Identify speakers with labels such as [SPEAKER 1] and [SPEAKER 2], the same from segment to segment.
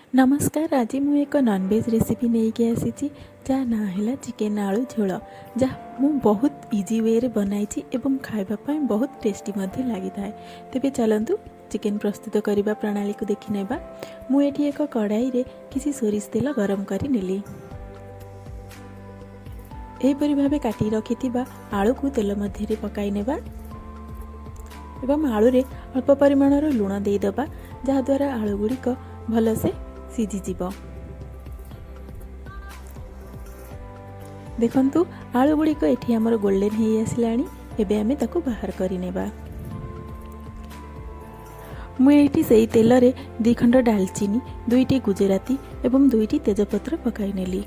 [SPEAKER 1] ନମସ୍କାର, ଆଜି ମୁଁ ଏକ ନନଭେଜ୍ ରେସିପି ନେଇକି ଆସିଛି, ଯାହା ନାଁ ହେଲା ଚିକେନ୍ ଆଳୁ ଝୋଳ, ଯାହା ମୁଁ ବହୁତ ଇଜି ୱେରେ ବନାଇଛି ଏବଂ ଖାଇବା ପାଇଁ ବହୁତ ଟେଷ୍ଟି ମଧ୍ୟ ଲାଗିଥାଏ। ତେବେ ଚାଲନ୍ତୁ, ଚିକେନ୍ ପ୍ରସ୍ତୁତ କରିବା ପ୍ରଣାଳୀକୁ ଦେଖିନେବା। ମୁଁ ଏଠି ଏକ କଢ଼ାଇରେ କିଛି ସୋରିଷ ତେଲ ଗରମ କରି ନେଲି। ଏହିପରି ଭାବେ କାଟି ରଖିଥିବା ଆଳୁକୁ ତେଲ ମଧ୍ୟରେ ପକାଇ ନେବା ଏବଂ ଆଳୁରେ ଅଳ୍ପ ପରିମାଣର ଲୁଣ ଦେଇଦେବା, ଯାହାଦ୍ୱାରା ଆଳୁ ଗୁଡ଼ିକ ଭଲସେ ସିଝିଯିବ। ଦେଖନ୍ତୁ, ଆଳୁ ଗୁଡ଼ିକ ଏଠି ଆମର ଗୋଲ୍ଡେନ୍ ହେଇ ଆସିଲାଣି। ଏବେ ଆମେ ତାକୁ ବାହାର କରିନେବା। ମୁଁ ଏଇଠି ସେଇ ତେଲରେ 2 ଖଣ୍ଡ ଡାଲଚିନି, ଦୁଇଟି ଗୁଜୁରାତି ଏବଂ ଦୁଇଟି ତେଜପତ୍ର ପକାଇ ନେଲି।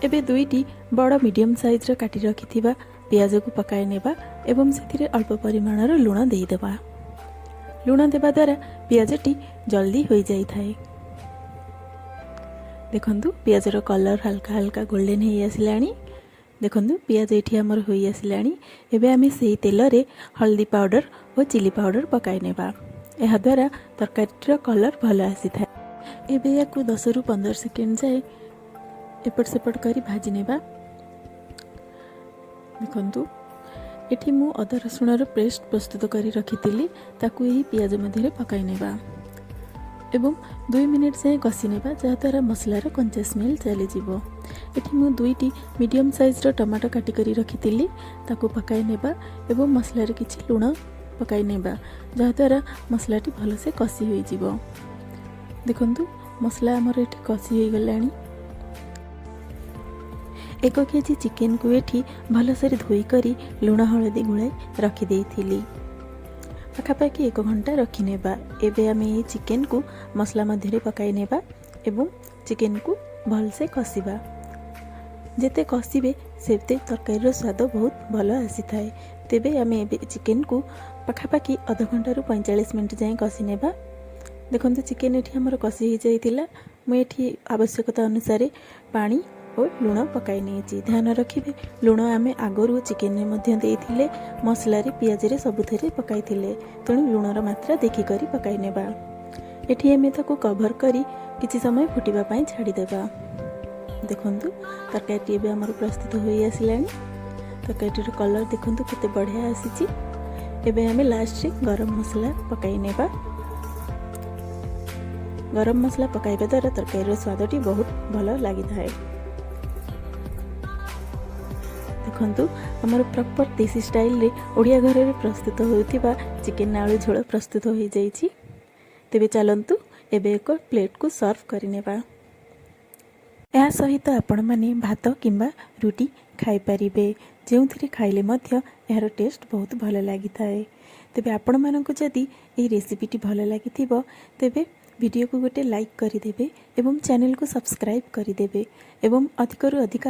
[SPEAKER 1] ଏବେ ଦୁଇଟି ବଡ଼ ମିଡ଼ିୟମ୍ ସାଇଜ୍ର କାଟି ରଖିଥିବା ପିଆଜକୁ ପକାଇ ନେବା ଏବଂ ସେଥିରେ ଅଳ୍ପ ପରିମାଣର ଲୁଣ ଦେଇଦେବା। ଲୁଣ ଦେବା ଦ୍ୱାରା ପିଆଜଟି ଜଲ୍ଦି ହୋଇଯାଇଥାଏ। ଦେଖନ୍ତୁ, ପିଆଜର କଲର୍ ହାଲକା ହାଲକା ଗୋଲ୍ଡେନ୍ ହେଇ ଆସିଲାଣି। ଦେଖନ୍ତୁ, ପିଆଜ ଏଠି ଆମର ହୋଇ ଆସିଲାଣି। ଏବେ ଆମେ ସେଇ ତେଲରେ ହଳଦୀ ପାଉଡ଼ର ଓ ଚିଲି ପାଉଡ଼ର ପକାଇ ନେବା। ଏହାଦ୍ୱାରା ତରକାରୀଟିର କଲର୍ ଭଲ ଆସିଥାଏ। ଏବେ ୟାକୁ 10ରୁ 15 ସେକେଣ୍ଡ ଯାଏ ଏପଟ ସେପଟ କରି ଭାଜି ନେବା। ଦେଖନ୍ତୁ, ଏଠି ମୁଁ ଅଦା ରସୁଣର ପେଷ୍ଟ ପ୍ରସ୍ତୁତ କରି ରଖିଥିଲି। ତାକୁ ଏହି ପିଆଜ ମଧ୍ୟରେ ପକାଇ ନେବା ଏବଂ 2 ମିନିଟ୍ ଯାଏଁ କଷି ନେବା, ଯାହାଦ୍ୱାରା ମସଲାର କଞ୍ଚା ସ୍ମେଲ୍ ଚାଲିଯିବ। ଏଠି ମୁଁ ଦୁଇଟି ମିଡ଼ିୟମ୍ ସାଇଜ୍ର ଟମାଟୋ କାଟି କରି ରଖିଥିଲି। ତାକୁ ପକାଇ ନେବା ଏବଂ ମସଲାରେ କିଛି ଲୁଣ ପକାଇ ନେବା, ଯାହାଦ୍ୱାରା ମସଲାଟି ଭଲସେ କଷି ହୋଇଯିବ। ଦେଖନ୍ତୁ, ମସଲା ଆମର ଏଠି କଷି ହୋଇଗଲାଣି। 1 କେଜି ଚିକେନକୁ ଏଠି ଭଲସେ ଧୋଇକରି ଲୁଣ ହଳଦୀ ଗୋଳାଇ ରଖିଦେଇଥିଲି। ପାଖାପାଖି ଏକ ଘଣ୍ଟା ରଖିନେବା। ଏବେ ଆମେ ଏହି ଚିକେନକୁ ମସଲା ମଧ୍ୟରେ ପକାଇ ନେବା ଏବଂ ଚିକେନକୁ ଭଲସେ କଷିବା। ଯେତେ କଷିବେ, ସେତେ ତରକାରୀର ସ୍ୱାଦ ବହୁତ ଭଲ ଆସିଥାଏ। ତେବେ ଆମେ ଏବେ ଚିକେନକୁ ପାଖାପାଖି ଅଧଘଣ୍ଟାରୁ 45 ମିନିଟ୍ ଯାଏଁ କଷି ନେବା। ଦେଖନ୍ତୁ, ଚିକେନ ଏଠି ଆମର କଷି ହେଇଯାଇଥିଲା। ମୁଁ ଏଠି ଆବଶ୍ୟକତା ଅନୁସାରେ ପାଣି ଓ ଲୁଣ ପକାଇ ନେଇଛି। ଧ୍ୟାନ ରଖିବେ, ଲୁଣ ଆମେ ଆଗରୁ ଚିକେନରେ ମଧ୍ୟ ଦେଇଥିଲେ, ମସଲାରେ, ପିଆଜରେ, ସବୁଥିରେ ପକାଇଥିଲେ। ତେଣୁ ଲୁଣର ମାତ୍ରା ଦେଖିକରି ପକାଇ ନେବା। ଏଠି ଆମେ ତାକୁ କଭର କରି କିଛି ସମୟ ଫୁଟିବା ପାଇଁ ଛାଡ଼ିଦେବା। ଦେଖନ୍ତୁ, ତରକାରୀଟି ଏବେ ଆମର ପ୍ରସ୍ତୁତ ହୋଇ ଆସିଲାଣି। ତରକାରୀଟିର କଲର୍ ଦେଖନ୍ତୁ, କେତେ ବଢ଼ିଆ ଆସିଛି। ଏବେ ଆମେ ଲାଷ୍ଟରେ ଗରମ ମସଲା ପକାଇ ନେବା। ଗରମ ମସଲା ପକାଇବା ଦ୍ୱାରା ତରକାରୀର ସ୍ୱାଦଟି ବହୁତ ଭଲ ଲାଗିଥାଏ। ଦେଖନ୍ତୁ, ଆମର ପ୍ରପର୍ ଦେଶୀ ଷ୍ଟାଇଲରେ ଓଡ଼ିଆ ଘରରେ ପ୍ରସ୍ତୁତ ହେଉଥିବା ଚିକେନ୍ ଆଳୁ ଝୋଳ ପ୍ରସ୍ତୁତ ହୋଇଯାଇଛି। ତେବେ ଚାଲନ୍ତୁ, ଏବେ ଏକ ପ୍ଲେଟ୍କୁ ସର୍ଭ କରିନେବା। ଏହା ସହିତ ଆପଣମାନେ ଭାତ କିମ୍ବା ରୁଟି ଖାଇପାରିବେ। ଯେଉଁଥିରେ ଖାଇଲେ ମଧ୍ୟ ଏହାର ଟେଷ୍ଟ ବହୁତ ଭଲ ଲାଗିଥାଏ। ତେବେ ଆପଣମାନଙ୍କୁ ଯଦି ଏହି ରେସିପିଟି ଭଲ ଲାଗିଥିବ, ତେବେ ଭିଡ଼ିଓକୁ ଗୋଟେ ଲାଇକ୍ କରିଦେବେ ଏବଂ ଚ୍ୟାନେଲକୁ ସବସ୍କ୍ରାଇବ୍ କରିଦେବେ ଏବଂ ଅଧିକରୁ ଅଧିକ